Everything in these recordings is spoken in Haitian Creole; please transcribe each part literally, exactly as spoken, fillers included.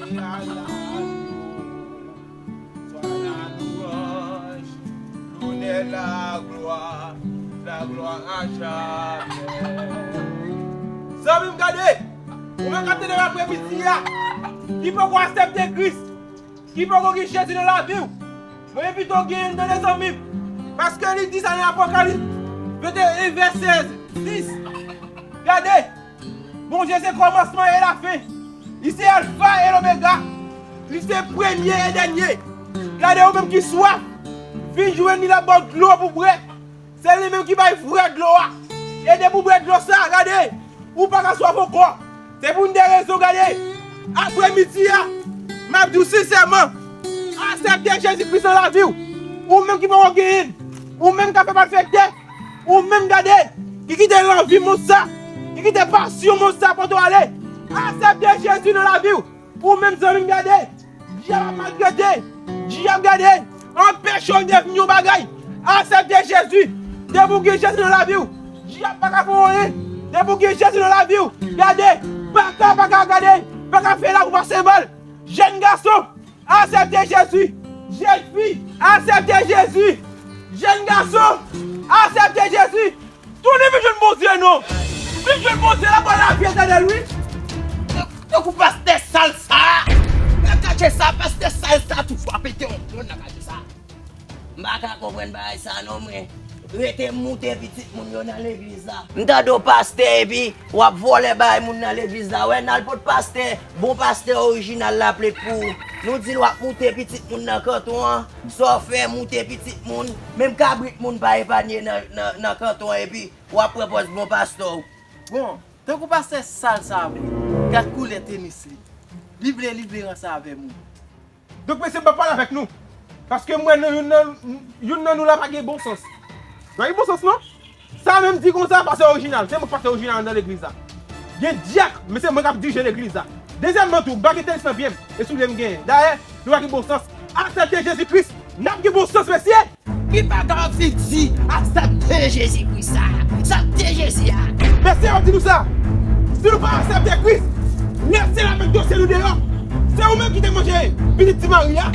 Soit la louange, l'honneur, la gloire, la gloire à jamais. Zanmi m, gade, ou menm k ap tande m aprè midi a, ki poko aksepte Kris, ki poko gen Jezi nan lavi w, mwen envite w genyen l, tande, zanmi m, paske li di sa nan Apokalip venteyen, vèsè sis. Gade, Bondye se kòmansman e lafen. Li se Alfa e Lomega. Li se premye e dènye. Gade, ou menm ki swaf, vin jwenn li, l ap ba w dlo pou bwè. Se li menm ki bay vrè dlo a. E depi w bwè dlo sa a, gade, ou pa ka swaf ankò. Se pou yon de rezon, gade, aprè midi a, m ap di w sensèman, aksepte Jezi Kris nan lavi w. Ou menm ki poko genyen l, ou menm k ap fè malfektè, ou menm, gade, ki kite lanvi mond sa, ki kite pasyon mond sa pote w ale. Aksepte Jezi nan lavi w. Ou menm, zanmi m, gade, dyab ap maltrete, dyab, gade, anpeche w devni yon bagay. Aksepte Jezi. Depi w gen Jezi nan lavi w, dyab pa ka fè w anyen. Depi w gen Jezi nan lavi w, gade, pa ka, pa ka, gade, pa ka fè lakou pase mal. Jèn gason, aksepte Jezi. Jèn fi, aksepte Jezi. Jèn gason, aksepte Jezi. Tounen vin jwenn Bondye non. Vin jwenn Bondye, l ap ba w lavi etènèl, wi. Tankou pastè sal sa. Nan katye sa, pastè sal sa toujou ap pete yon plon nan katye sa. M pa ka konprann bagay sa non, mwen. Rete moute pitit moun yo nan legliz la. M tande w pastè epi w ap vòlè bay moun nan legliz la. Wè, n al pot pastè, bon pastè orijinal la plede pou ou. Nou di l w ap moute pitit moun nan kanton an. Sa w fè, moute pitit moun, menm kabrit moun pa epanye nan, nan, nan kanton an, epi w ap pran pòz bon pastè w. Bon, tankou pastè sal sa vre, gad koulè tenis li. Li vle, li vle ranse avè m wi. Donk, mesye, m p ap pale avèk nou. Paske m wè nan youn nan, youn nan nou la pa gen bon sans. Pa gen bon sans, non? Sa menm di konsa, pastè orijinal. Se mwen k pastè orijinal anndan legliz la. Gen dyak, men se mwen k ap dirije legliz la. Dezyèmman tou, m pa gen tenis nan pye m. E soulye m genyen. Dayè, nou pa gen bon sans. Aksepte Jezi Kris, n ap gen bon sans, mesye. Ki pa ka anvi di, aksepte Jezi Kris sa. Aksepte Jezi a. Mesye, m ap di nou sa. Si nou pa aksepte Kris, lèse l avèk dosye nou deyò. Se ou menm ki te manje pitit Ti Mari a.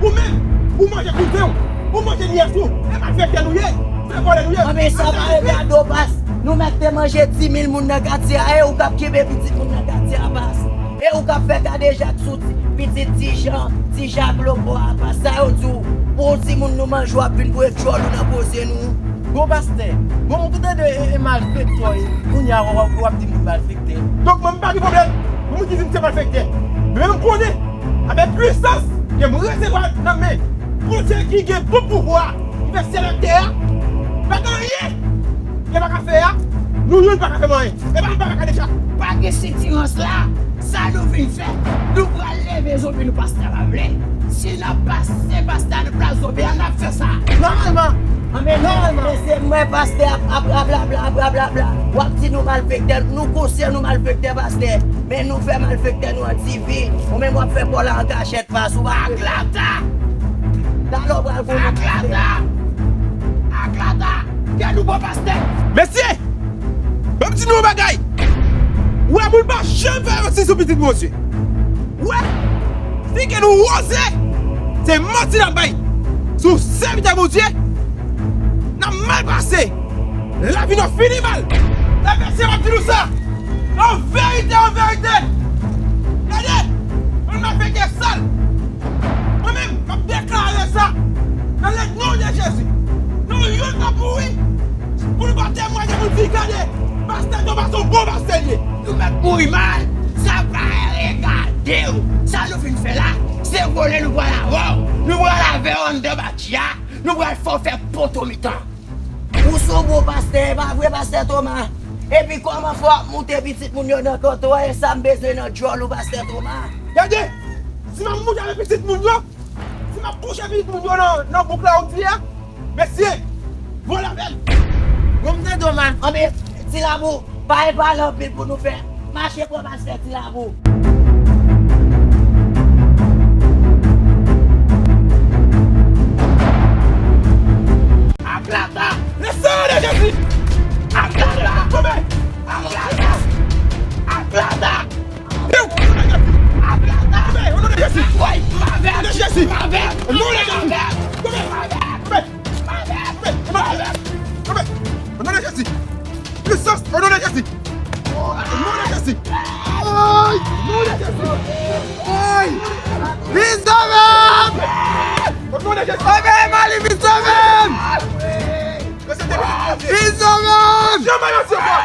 Ou menm, ou manje kouzen w, ou manje nyès ou. E malfektè nou ye. Se vòlè nou ye. Anben sa pa regade w, pas. Nou mèt te manje dis mil moun nan katye a, e ou k ap kenbe pitit moun nan katye a, pas. E ou k ap fè kadejak sou ti, pitit Ti Jan, Ti Jak Lobo a, pas. Sa yo di w, pou yon timoun nou manje, w ap vin voye djòl ou nan koze nou. Bon pastè, bon, moun ki tande e, e malfektè w ye, kounye a w ap, w ap di moun malfektè. Donk mwen m pa gen pwoblèm pou moun ki di m se malfektè. Men m konnen, avèk pwisans ke m resevwa nan men Bondye ki gen tout pouvwa, ki fè syèl ak tè a, pa gen anyen ke l pa ka fè a, nou youn pa ka fè m anyen. E pa m pa ka deja. Pa gen sitirans la. Sa nou vin fè, nou pral leve zonbi nou pastè pa vle. Si n ap pase pastè a nan plas zonbi a, n ap fè sa. Nòmalman. Anben nòmalman, mesye, m wè pastè ap, ap rablabla, ap rablabla. W ap di nou malfektè, nou konsyan nou malfektè, pastè. Men nou fè malfektè nou an divi. Ou menm w ap fè kò la an kachèt, pas, ou pa. Aklata! Talè w pral konnen. Aklata! Aklata! Kè nou bon pastè! Mesye! Ban m di nou yon bagay. Wè, moun pa janm fè manti sou pitit Bondye. Wè, si ke nou oze, se manti n ap bay sou sèvitè Bondye, n ap mal pase. Lavi nou ap fini mal. E mesye, m ap di nou sa. An verite, an verite. Gade, moun malfektè sal. Mwen menm, m ap deklare sa nan le non de Jezi. Nou youn p ap mouri pou nou pa temwaye, pou nou di, gade, pastè Thomas se yon bon pastè l ye. Nou mèt mouri mal, sa pa regade w. Sa nou fin fè la, se vole nou pral avè w. Nou pral avè w anndan batya, nou pral fè w fè poto mitan. Ou se yon bon pastè, e pa vre, pastè Thomas? Epi kòman fè w ap moute pitit moun yo nan kanton an, e sa m bezwen nan djòl ou, pastè Thomas? Gade, si m ap moute avèk pitit moun yo, si m ap kouche pitit moun yo nan, nan bouk la, ou di a, mesye, vòlè avè l. Bon, m tande w, man. Anben, Ti Labou, pa gen pale anpil pou nou fè. Mache pran pastè Ti Labou. Aklata! Le sang de Jésus! Aklata! Tonbe! Aklata! Aklata! Piu! Aklata! Tonbe! Vin sove m! O non de Jezi! Sove m, Mali, vin sove m! Vin sove m! Jan Mali se kwa?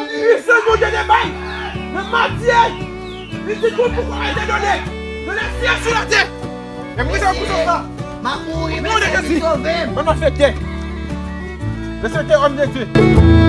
Li se Bondye de bay! Men Matye! Li di tout pouvwa a te done! Nan le syèl sou latè! E mwen sa pou sa! M ap mouri, men Seyè, vin sove m! Ban malfektè! Respekte òm de Dye!